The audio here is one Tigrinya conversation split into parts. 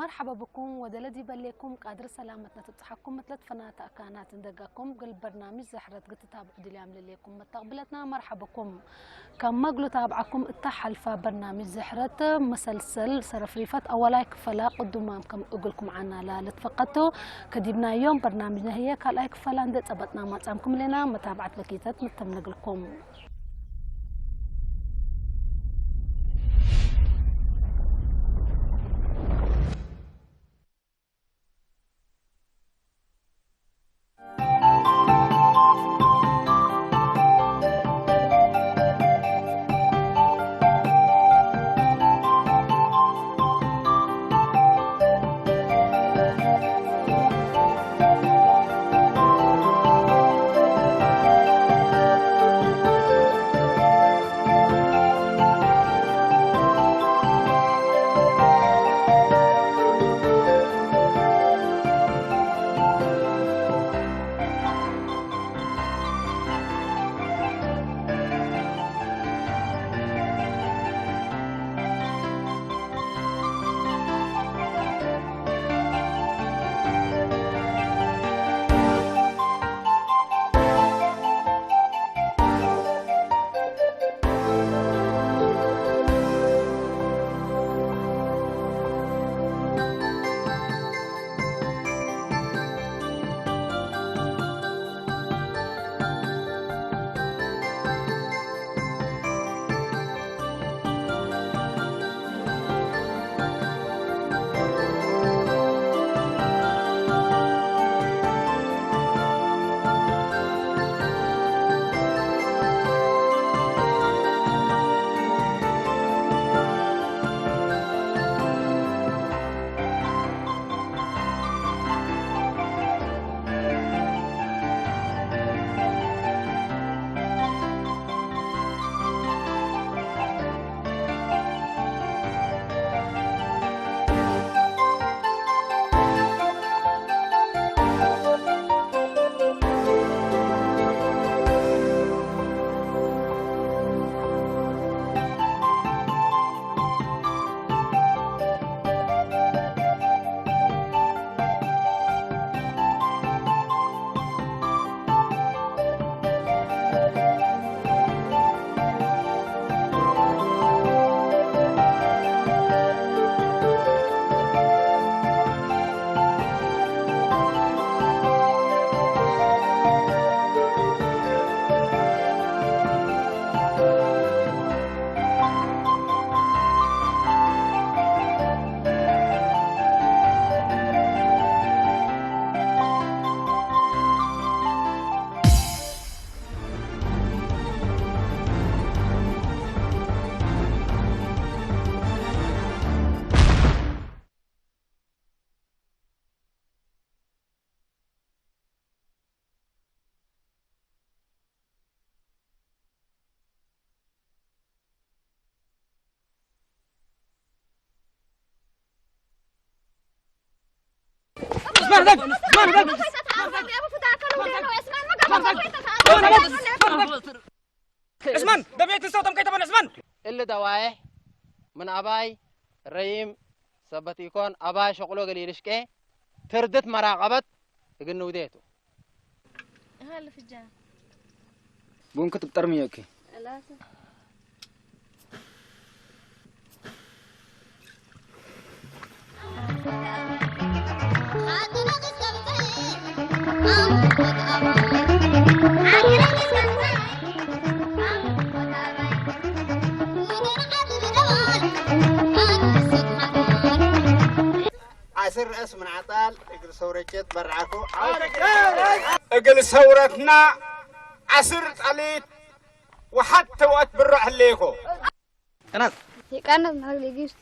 مرحبا بكم ودلدي بليكم قادر سلامتنا تبصحكم مثل فناتا كانت ندقكم قل برنامج زحرة قد تتابع دليام لليكم متقبلتنا مرحبا بكم. ከም መግሉ ታብዓኩም እታ ሓልፋ በርናምጅ ዝሕረት መሰልሰል ሰረፍሪፈት ኣዋላይ ክፈላ ቅዱማም ከም እግልኩም ዓና ላ ልትፈቀቶ ከዲብናዮም። በርናምጅ ነህየ ካልኣይ ክፈላ እንደ ጸበጥና ማጻምኩም ሌና መታብዓት ለኪተት ንተምነግልኩም። ዕስማን ደብየት ንሰውቶም ከይተበን ዕስማን። እሊ ደዋየ ምን ኣባይ ረይም ሰበት ኢኮን ኣባይ ሸቁሎ ገሊልሽቄ ትርድት መራቀበት እግን ንውዴቱ። هالفنجان ቡን ክትብጠር ምዮኪ ዓስር ርእስ ምን ዓጣል እግል ሰውረቸት በርዓኮ እግል ሰውረትና ዓስር ጣሊት ወሓት ተውአት ብሮ ሕሌኮ ቀናጽ ይቀንስ ናግሊ ጊስ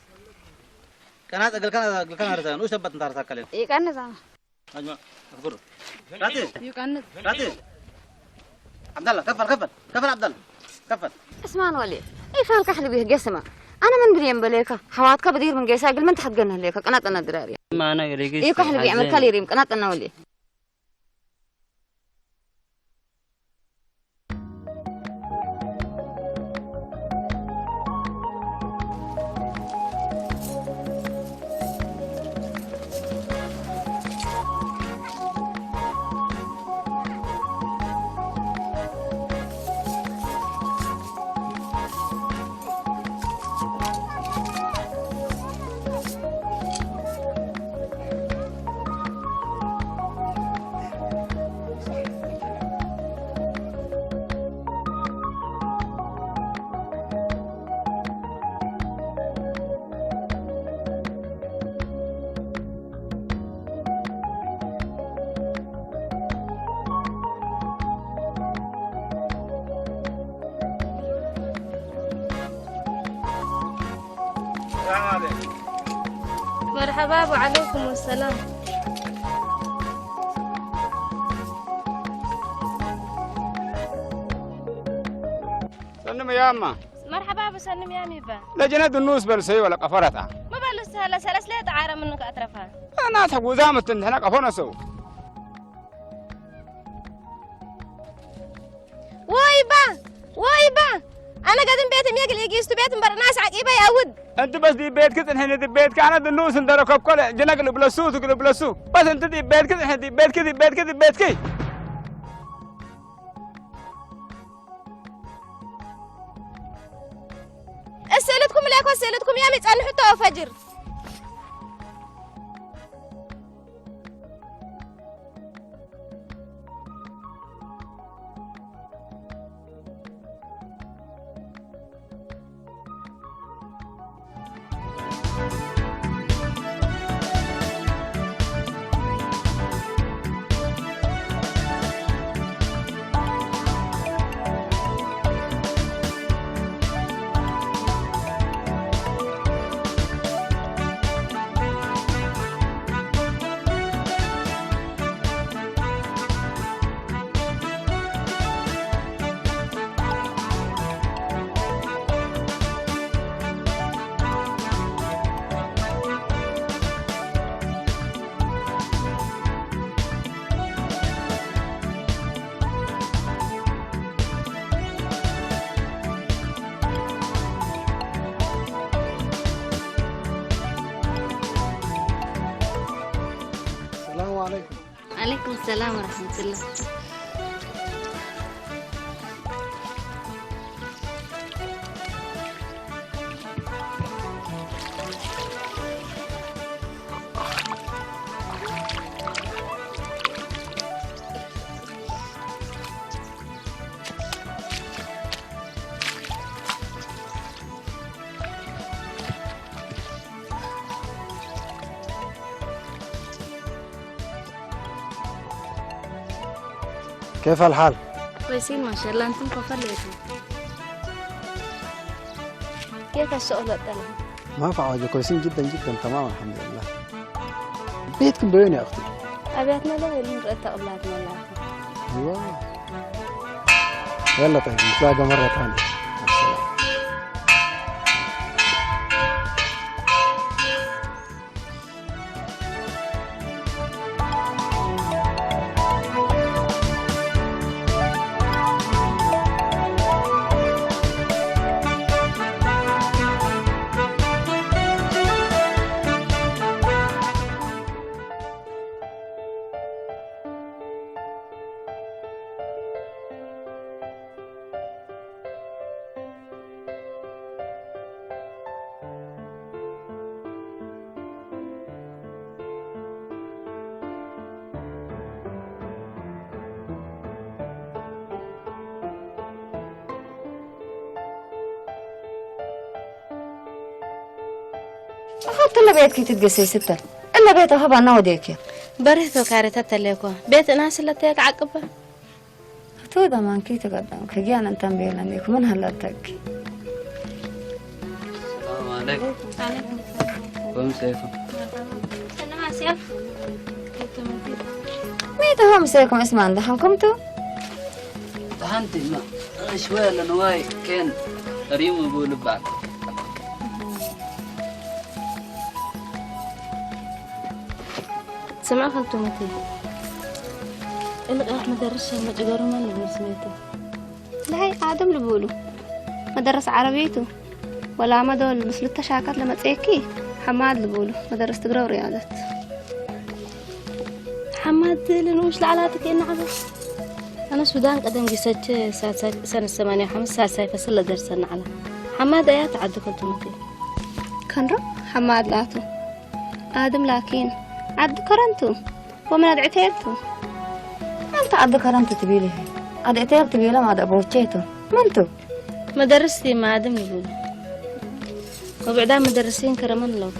ቀናጽ እግልካ እግልካ ናርሳ ንኡሽ ተበት እንታርሳ ከለን ይቀንስ አጅማ አፍጉር ራቲ ይቀንስ ራቲ عبد الله كفل كفل كفل عبد الله كفل اسمان ولي اي فال كحل بيه قسمه انا من بريم بليكا حواتك بدير من قيسا قل من تحت قنه ليكا قناطنا دراري ما انا قليقيش اي كحل بيه عمل كاليريم قناطنا ولي መርሐባ፣ ወዓለይኩም ሰላም። ሰንም ያማ። መርሐባ፣ ብሰንም ያም ይባ። ለጀነት ንኡስ በልሰይ ወለ ቀፈረታ። መበሉ ሰለ-፣ ሰለስለ ጠዓረ ምኑ ከአትረፋ። እና ተጉዛ ምትን ሕነ ቀፈነ ሰው። ወይባ፣ ወይባ፣ ኣነ ገድን ቤት የሚያግል የጊስቱ ቤት እምበር ናስ ዓቂበ ያውድ። እንት በስ ዲ ቤትክ ጽንሕኒ ዲ ቤትክ ኣነ ድንኡስ እንደረከብኮ ለ ጅነግ ልብለሱ ትግ ልብለሱ። በስ እንት ዲ ቤትክ ጽንሕኒ ዲ ቤትክ ዲ ቤትክ ዲ ቤትክ። እስእልትኩም ለኮ እስእልትኩም ያም ይጸንሑ ተወፈጅር። ሰላም ዓለይኩም። ዓለይኩም ሰላም ወረሕመቱላህ። كيف الحال؟ كويسين ما شاء الله، أنتم كيف حالكم؟ كيف الشغل والطلب؟ ما في حاجة، كويسين جدًا جدًا، تمام الحمد لله. بيتكم بوين يا أختي؟ أبياتنا لا يلين رأيت أولادنا لا. أيوة. يلا طيب، نتلاقى مرة ثانية. مع السلامة. أخذت لبيتك تتقسي ستة. إلا بيت أخبى أنا وديك. برهتو كارثة تليكو. بيت ناس اللي تيك عقبة. Atuu damankii tagadam kagian antan belan iku man halaltak. السلام عليكم. وعليكم السلام. ومساكم. سلام عليكم. ميتا هو مساكم اسمان دحنكم تو؟ دحنتي ما شوية لنواي كان ريم بولبان. ስምዒ ከንቱ መቴ። እልቕያት መደርሻ መጭገሩ መን ንብሎ ስሜቱ? ለሀይ ኣደም ልብሉ መደረስ ዓረብየቱ ወላ መዶል ብስሉተ ሻካት ለመጽየኪ ሓማድ ልብሉ መደረስ ትግረው ሪያዘት። ሓማድ ልንውሽ ለዓላት ከየናዕበ። ኣነ ሱዳን ቀደም ጊሰች ሳልሳይ ሰነ ሰማንያ ሓሙስ ሳልሳይ ፈስል ለደርሰ ናዕላ። ሓማድ ኣያ ተዓዱ ከንቱ መቴ። ከንሮ ሓማድ ላቱ። ኣድም ላኪን ዓዲ ከረንቱ ወመን ኣድዕተየልቱ። ኣንተ ዓዲ ከረንቱ ትቢል ይሄ ኣድዕተየል ትቢለ ማደ ቦቼቱ መንቱ። መደርስቲ ማድም ይብሉ። ወብዕዳ መደርሲን ከረመን ኣለዉ።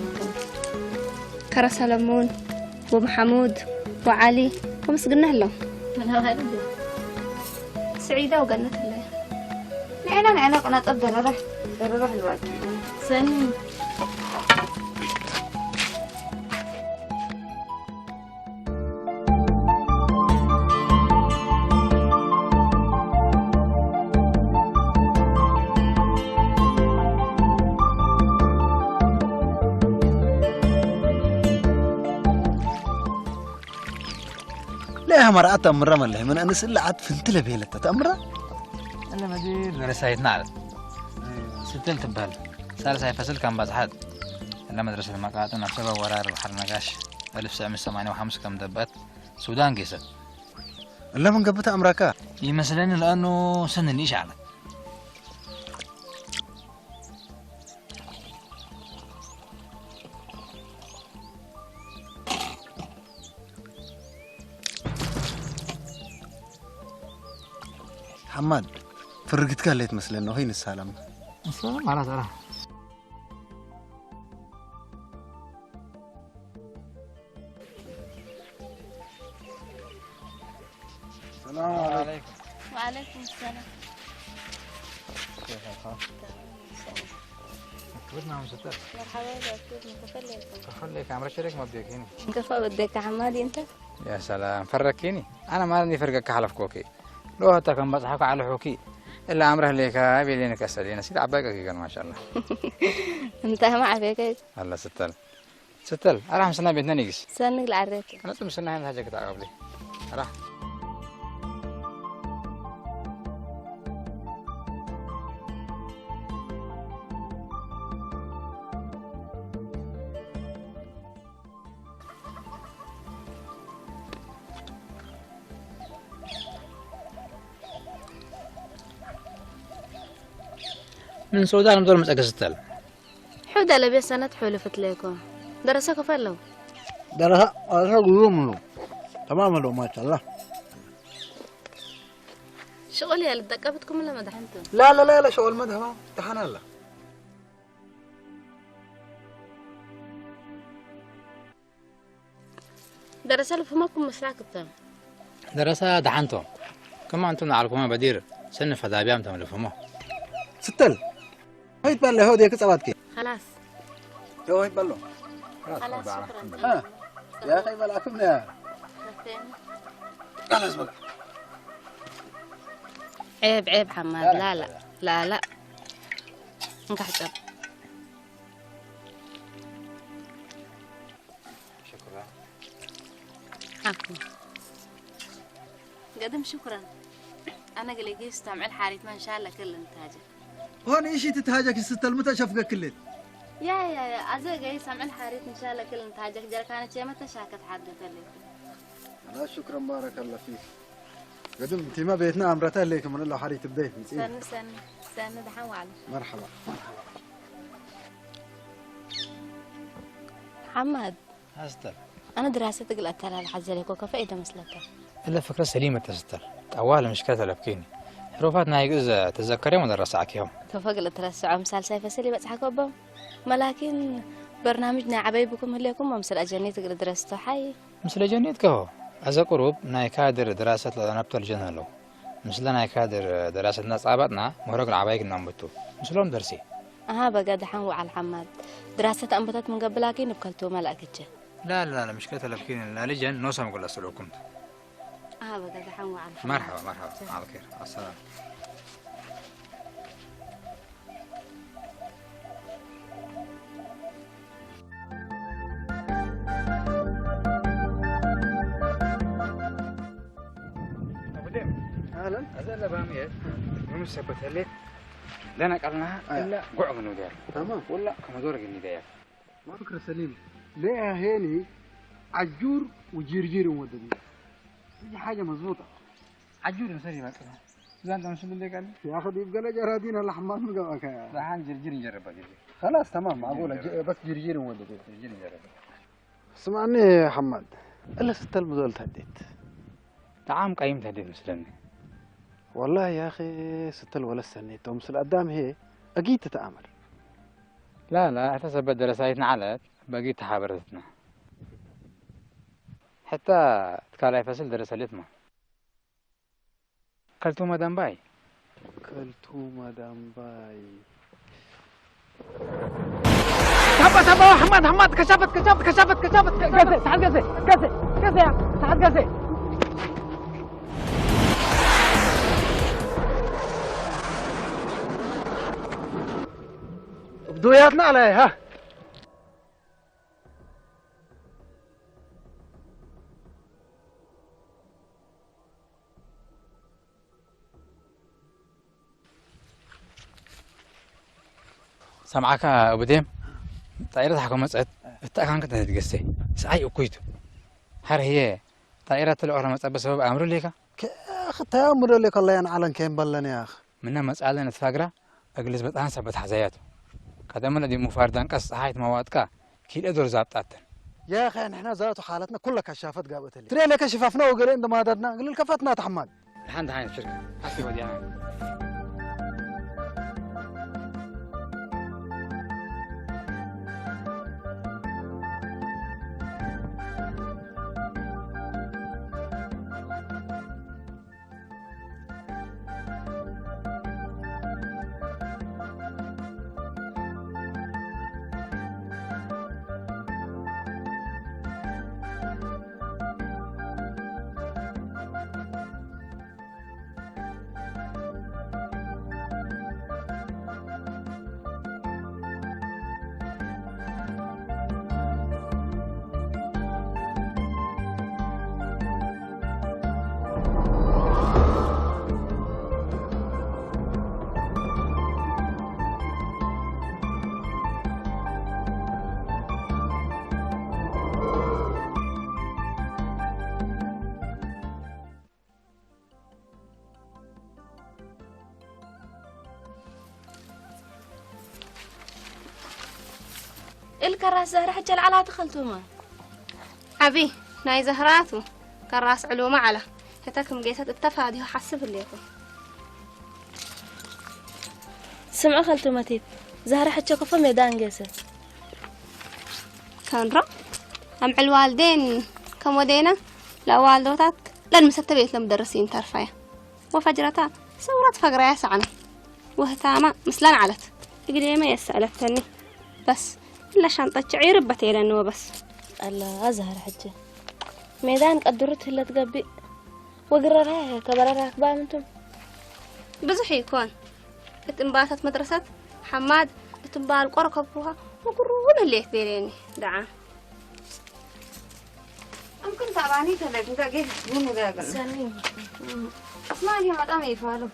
ከረ ሰለሙን ወመሐሙድ ወዓሊ ወምስግና ኣለዉ። ስዒዳ ወገነት ኣለያ። ንዕና ንዕና ቅነጠብ ደረራሕ ደረራሕ ንባል። ሰኒ። ያ መርዓት ተኣምራ መለይ፣ ምን ኣንስ ለዓት ፍንትለ ቤለታ ተኣምራ። እለ መዲር ደረሳይትና ዓለት ስትል ትበሃል። ሳልሳይ ፈስል ከም ባጽሓት እለ መድረሰት መቃጥን ኣብ ሰበብ ወራር ባሕር ነጋሽ ኣልፍ ትሽዓት ሚእቲ ሰማንያ ወሓምሳ ከም ደበአት ሱዳን ጌሰት። እለ ምን ገብእ ተኣምራካ? ይመስለኒ ለኣኑ ስን ንእሽ ዓለት። ሓማድ፣ ፍርግትካ ለይት መስለኒ፣ ሆይ ንሳለም። ንሳለም፣ ኣራ፣ ኣራ። ሰላም ዓለይኩም። ወዓለይኩም ሰላም። ኬፍ ሓልካ? ክብርና ምስተር። መርሓባ፣ ዛኪር፣ ንከፈለይኩም። ከፈለይካ፣ ኣምረሸ ደክ መብዴክ ይኒ። እንከፋ በደካ ሓማድ እንተ። ያ ሰላም፣ ፈረኪኒ። ኣነ ማለት እንዲ ፈርገካ ሓለፍኮኪ። ሎ ሀታ ከም በጽሓካ ዓለሑኪ። እላ ኣምረህ ሌካ፣ ቤሌን ከሰሌን። ሲት ዓባይ ቀጊገን፣ ማሻአላ። እንታይ ማዕቤከ? ኣላ ስተል። ستل، أرحم سنة بيتنا نيجس. سنة العريكة. أنا تم سنة هنا حاجة كده قبلي. أرح. من سودان مدور مسألة ستل. حودة لبيا سنة حول فتليكو. درسة كفلو. درسة، درسة قلوم له. تمام له، ما شاء الله. شغل يا للدقة بتكم ولا ما دحنتم؟ لا، لا، لا، لا، شغل ما دحنا. دحنا لا. ደረሰ ልፍመኩም ምስላ ክብተ። ደረሰ ደሓንቶ። ከማ እንቱም ንዓልኩማ በዲር ሰኒ ፈዳብያም ተም ልፍሞ። ستل. هاي تبان له هودي كسباتك. خلاص. هو يتبلو. خلاص، خلاص، شكرًا. ها. يا أخي، بلاكم يا. خلاص بقى. عيب، عيب، حماد. لا، لا، لا، لا. لا، لا. انك حسب. شكرًا. عفوًا. قدم شكرًا. أنا قلي قيس تمعل حاريت ما إن شاء الله كل انتهاجه. هون إيشي تتهاجك ستل متى شفقك كلت؟ يا، يا، يا، أزا قيس تمعل حاريت إن شاء الله كل انتهاجك جركانة شيء متى شاكت حد قلت. لا، شكرًا، بارك الله فيك. قدم تيما بيتنا أمرتها ليك من الله حاريت بيت مسئول. سن، سن، سن دحن وعلي. مرحبا، مرحبا. حماد. ها ستر. أنا دراسة تقل أتلال حزلك وكفى إذا مسلك. إلا فكرة سليمة تستر. طوال مشكلة لبكيني. حروفات نايق إذا تذكري مدرسة عكيهم. تفقل ترسع مثال سيف سلي بس حكوبهم. ملاكين برنامجنا عبي بكم هليكم ومسل أجني تقل دراسته حي. ምስለ ጀኒት ከሆ፣ ኣዘ ቁሩብ ናይ ካድር ደራሰት ለነብተል ጀን ኣለዉ። ምስለ ናይ ካድር ደራሰትና ጻባጥና ምህረግ ንዓባይ ግናምብቱ። ምስሎም ደርሲ። ኣሃ፣ በጋ ደሓን ወዓል ሓማድ። ድራሰት ኣንበታት ምን ገብላኪ ንብከልቱ መላእክቸ። لا، لا، لا، مشكلة لبكين، لا لجن، نوسم كل أسلوبكم. ኣሃ፣ በጋ ደሓን ወዓል ሓማድ። مرحبا، مرحبا، على خير، على السلامة. أهلًا. هذا اللي بامية. منو سبت هلي؟ لنا قالنا آه. إلا قعد نودير. تمام. ولا كما دور جني دير. فكرة سليمة. ليه هيني عجور وجيرجير ودني. هي حاجة مظبوطة. عجور مسري بقى. زين، أنت مش اللي قال؟ يا أخي، يبقى لك جرادين اللحم ما نقوى كيا. راح نجرجر نجربها، جرجر. خلاص، تمام، معقولة. جرجر. ج-، بس جرجير نودي. جرجر نجربها. اسمعني يا حماد، إلا ستل مزول تهديت. طعام قيم تهديت مسلمني. والله يا أخي، ستل ولا السنيت، ومسل قدام هي، أكيد تتآمر. لا، لا، حتى سبب درسايتنا علت، بقيت تحابرتنا. حتى تكالاي فصل درس الإثمة. كلتو مدام باي. كلتو مدام باي. هبط، هبط، حماد، حماد، كشفت، كشفت، كشفت، كشفت، كشفت. قزي، تعال قزي، قزي، قزي، تعال قزي. بدوياتنا عليها. ሰምዓካ፣ እብዴም ጣይረት ሓኮ መጸት እታ ካንከ ተትገሰ ሰዓይ እኩይቱ ሓር ህየ ጣይረት ለኦረ መጸበ ሰበብ ኣምሩ ሌካ። ክታዮ ምዶ ሌካ ለያን ዓለን ከየም በለን ያኽ። ምነ መጻለ ነትፋግራ እግልዝ በጣን ሰበት ሓዘያቱ። ቀደም ለዲ ሙፋር ዳንቀስ ፀሓይት ማዋጥቃ ኪል እዶር ዛብጣተን። يا أخي نحن ذات حالتنا كلها كشافات قابت لي تري لك شفافنا وقال عند ما درنا قال الكفاتنا تحمل. الحين دحين شركة حتى ودينا. الكراس زهرة حتى العلا تخلتوما. ዓቢ ናይ ዘህራቱ ከራስ ዕሉማ ዓላ። እታ ከም ጌሰት እተፋዲሁ ሓስብ እሌኩ። ስምዑ ከልቱ መቲት፣ ዛህራ ሕቸ ኮፎ ሜዳ እንጌሰ። ከንሮ፣ ኣም ዕልዋልዴን ከሞዴና ለዋልዶታት ለልምሰተ ቤት ለምደርስ ይንተርፋያ። ወፈጅረታ ሰውራት ፈግራያ ሰዓና። ወህታማ ምስላን ዓለት። እግዴመ የሰዕለተኒ። በስ፣ እለ ሻንጠች ዒርበት የለኒ ወበስ። ኣላ ዛህራ ሕቸ። ሜዳን ቀድሩት ህለት ገቢእ። ወግረራ ከበረራ ክባም እንቱም። ብዙሕ ይኮን። እት እምባታት መድረሰት ሓማድ እት እምባል ቆረከብኩኻ ወግሩን ህሌት ቤሌኒ ደዓ። أمكن تعبانين كذا، كنت أجيب من ذاك. سليم. ما هي مطعم يفعلوا.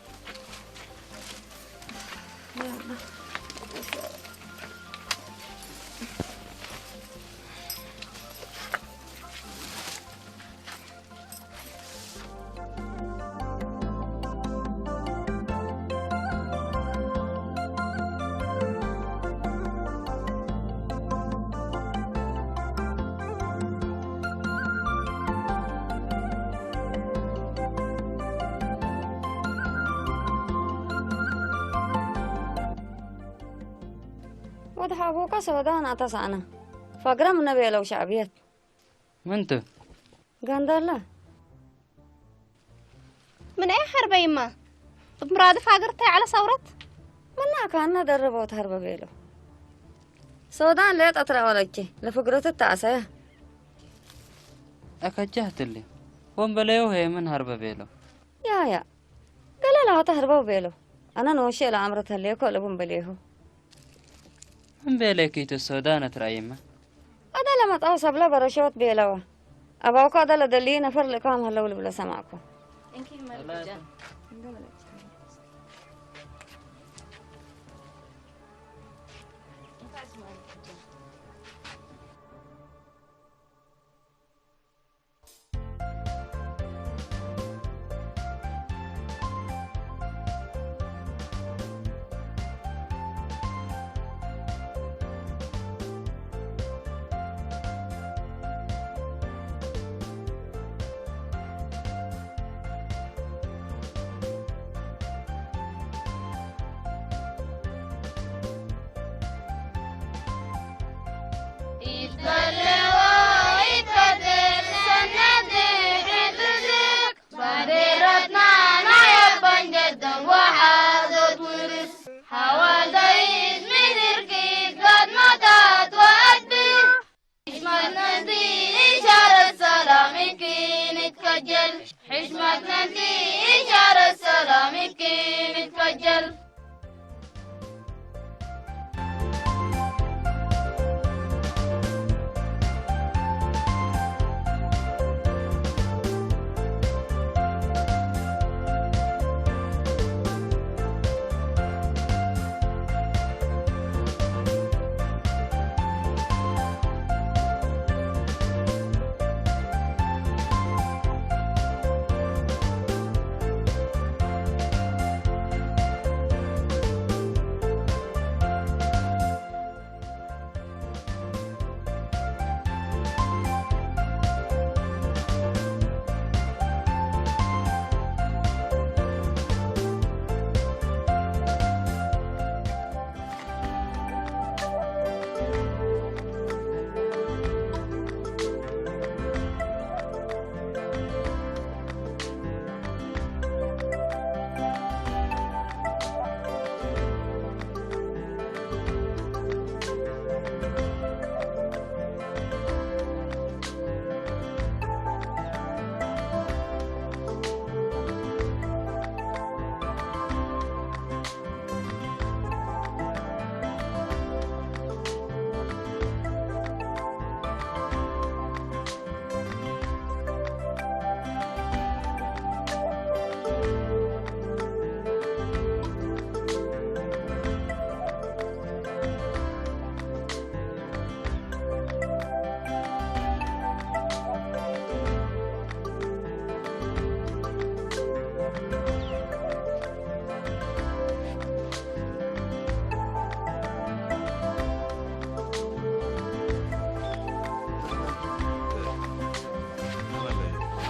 ወድሓ ኣቦካ ሰወዳን ኣታ ሰኣና። ፋግራ ምነ ቤለው ሸዕብየት። ምንቱ? ጋንዳላ። ምን ኣይ ሓርበይማ? እብ ምራድ ፋግር ታይ ዓለ ሰውረት? ምና ካና ደረበው ተህርበ ቤለው። ሰወዳን ለየጠ ትረወለቼ ለፍግረቱ ተኣሰያ። ኣከጃህትሊ። ወንበለዮ ሄ ምን ሀርበ ቤለው? ያ ያ። ገለ ለሃተ ህርበው ቤለው። ኣነ ንወሼ ለኣምረት ህሌኮ ለቡን በሌሁ። ምን ቤለኪ ቱ ሰወዳነ ትረኣይመ? ኣደ ለመጣው ሰብለ በረሾት ቤለዋ። ኣባውኮ ኣደ ለደልዪ ነፈር ልእካም ሀለው ልብለ ሰማዕኩ። እንኪ መርጃ።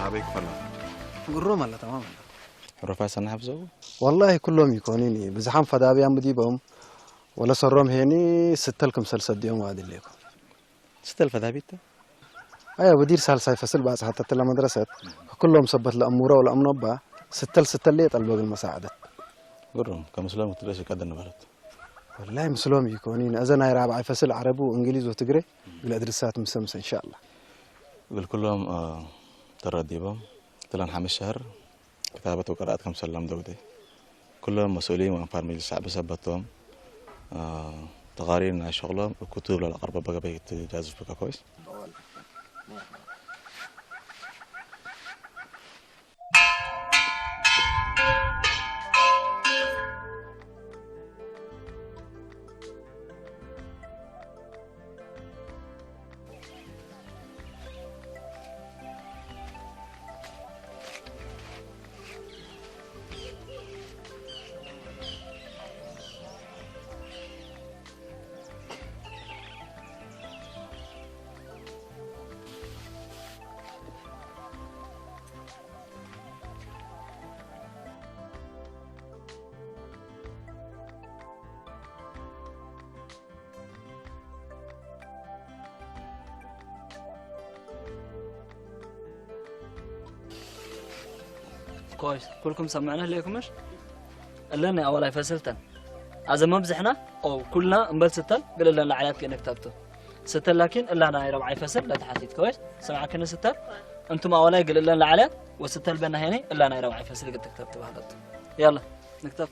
ኣበይ ክፈላ? ግሮም ኣላ፣ ተማም ኣላ። ሕሩፋ ሰናሕ ብዘው? ወላሂ ኩሎም ይኮኑኒ፣ ብዝሓም ፈዳብያ ምዲቦም፣ ወለ ሰሮም ሄኒ ስተል ክምሰል ሰዲኦም ዋድሌኩም። ስተል ፈዳቢት? ኣያ፣ ብዲር ሳልሳይ ፈስል ባጽሓተት ለመድረሰት፣ ኩሎም ሰበት ለእሙረ ወለእምኖባ፣ ስተል ስተል የጠልበግን መሳዕደት። ግሩም፣ ከምስሎም ክትደስ ይቀደን ነበረት። ወላሂ ምስሎም ይኮኑኒ፣ እዘ ናይ ራብዓይ ፈስል ዓረቡ፣ እንግሊዝ ወትግሬ፣ ግለ ድርሳት ምሰምሰ፣ ኢንሻኣላ። እግል ኩሎም፣ እ፣ ተረዲቦም፣ ትለን ሓምሽ ሸህር ክታበት ወቀራኣት ከም ሰላም ደውደ። ኩሎም መስኡሊን ወአንፋር መጅልስ ሻዕቢ ሰበቶም፣ እ፣ ተቓሪን ናይ ሸቕሎም እኩቱ ለለቐርበ በገበይ ትጃዝፍ ብከ ኮይስ። ኮይስ፣ ኩልኩም ሰምዕና ህሌኩም ምሽ? እለን ናይ ኣዋላይ ፈስልተን። ኣዘ መብዝሕና፣ ኦ፣ ኩልና እምበል ስተን፣ ግል እለን ላዕልያት ክእነ ክተብቱ። ስተን ላኪን እላ ናይ ረብዓይ ፈስል ለተሓቲት። ኮይስ፣ ሰምዓክኒ ስተን? እንቱም ኣዋላይ ግል እለን ላዕልያት፣ ወስተል በና ሄኒ እላ ናይ ረብዓይ ፈስል ግል ትክተብቱ ባህለቱ። ያላ፣ ንክተብ።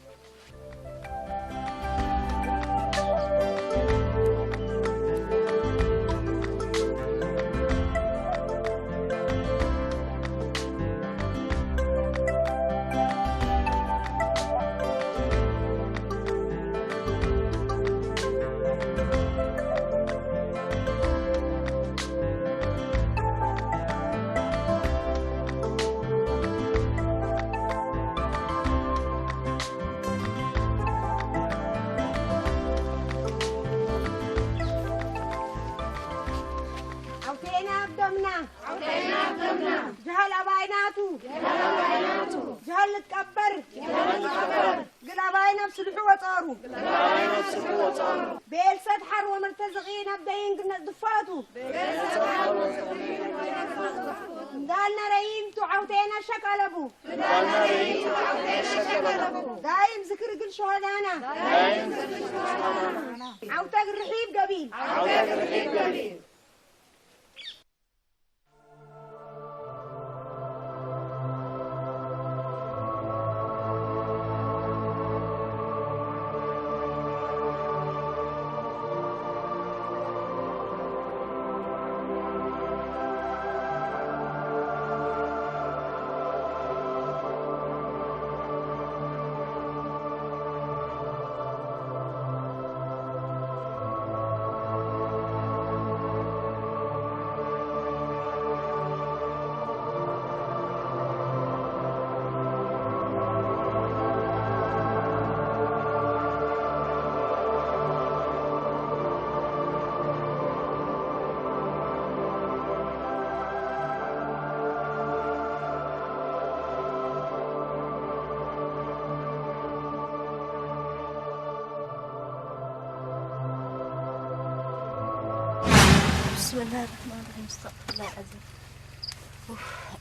ዓውቴና ኣብ ደምና። ዓውቴና ኣብ ደምና። ጀሃል ኣባይ ናቱ። ጀሃል ኣባይ ናቱ። ጀሃል ንትቀበር። ጀሃል ንትቀበር። ግል ኣባይ ናብ ስልሑ ወጸሩ። ግል ኣባይ ናብ ስልሑ ወጸሩ። ቤልሰት ሓር ወመርተዝቒ ናብ ደይን ግነት ድፋቱ። ቤልሰት ሓር ወመርተዝቒ ናብ ደይን ግነት ድፋቱ። እንዳልነረይም ቱ ዓውቴና ሸቃለቡ። ዳይም ዝክር እግል ሸሆዳና። ዓውተግ ርሒብ ገቢል። بسم الله الرحمن الرحيم. استغفر الله العظيم. أوف.